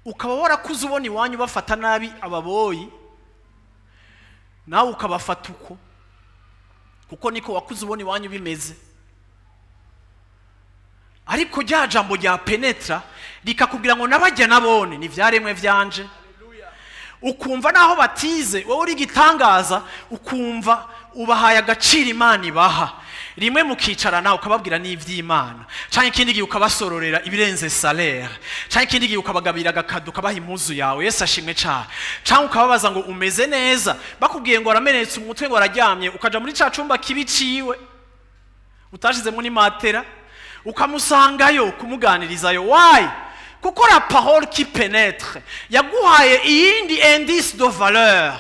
Ukaba warakuze ubona iwanyu bafata nabi ababoyi, nawe ukabafata uko, kuko niko wakuze ubona iwanyu bimeze. Ariko rya jambo rya penetra rikakubwira ngo nabajya nabone ni ivyaremwe vyanje. Ukumva naho batize wowe uri igitangaza, ukumva ubahaye agaciro Imana ibaha. Rimwe mukicarana ukababwira n'ivy'Imana, canke ikindi gihe ukabasororera ibirenze salaire, canke ikindi gihe ukabagabira agakado ukabaha impuzu yawe. Yesu ashimwe cane. Canke ukababaza ngo umeze neza, bakubwiye ngo aramenetse umutwe ngo araryamye, ukaja muri ca cumba kibi ciwe utashizemo n'imatera, ukamusangayo kumuganirizayo. Why? Kuko la parole qui pénètre yaguhaye iyindi indice de valeur,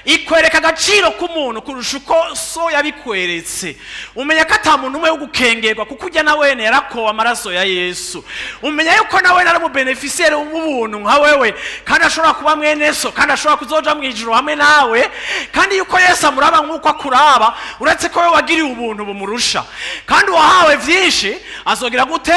ikwereka agaciro k'umuntu kurusha uko so yabikweretse. Umenya ko ata muntu umwe wo gukengerwa, kuko ujya na wene yarakowe amaraso ya Yesu. Umenya yuko na wene ari umubeneficiaire w'ubuntu nka wewe, kandi ashobora kuba mwene so, kandi ashobora kuzoja mu ijuru hamwe nawe, kandi yuko Yesu amuraba nk'uko akuraba, uretse ko we wagiriwe ubuntu bumurusha. Kandi uwahawe vyinshi azogira gute?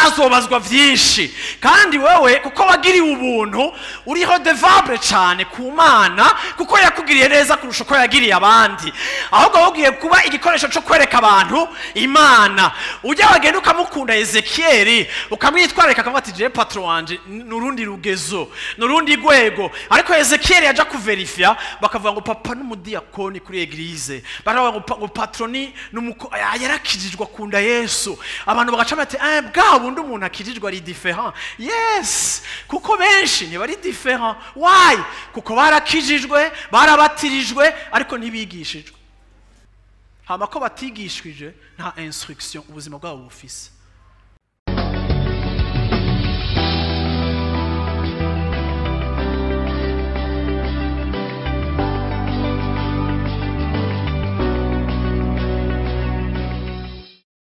Azobazwa vyinshi. Kandi wewe kuko wagiriwe ubuntu uri redevable cyane ku Mana, kuko yakugiriye neza kurusha uko yagiriye abandi. Ahubwo wowe ugiye kuba igikoresho cyo kwereka abantu Imana. Ujya wagenda ukamukunda Ezekieli, ukamwitwararika, akavuga ati je patron wanje nurundi rugezo, nurundi rwego. Ariko Ezekieli yaja kuverifya, bakavuga ngo papa n'umudiakoni kuri église, baravuga ngo patron ni yarakijijwe akunda Yesu. Abantu bagaca bati bwa bundi umuntu akijijwe ari différent. Yes, kuko benshi ntibari différent. Why? Kuko barakijijwe, barabatirijwe, ariko ntibigishijwe. Hama ko batigishije, nta instruction ubuzima bwabo bufise.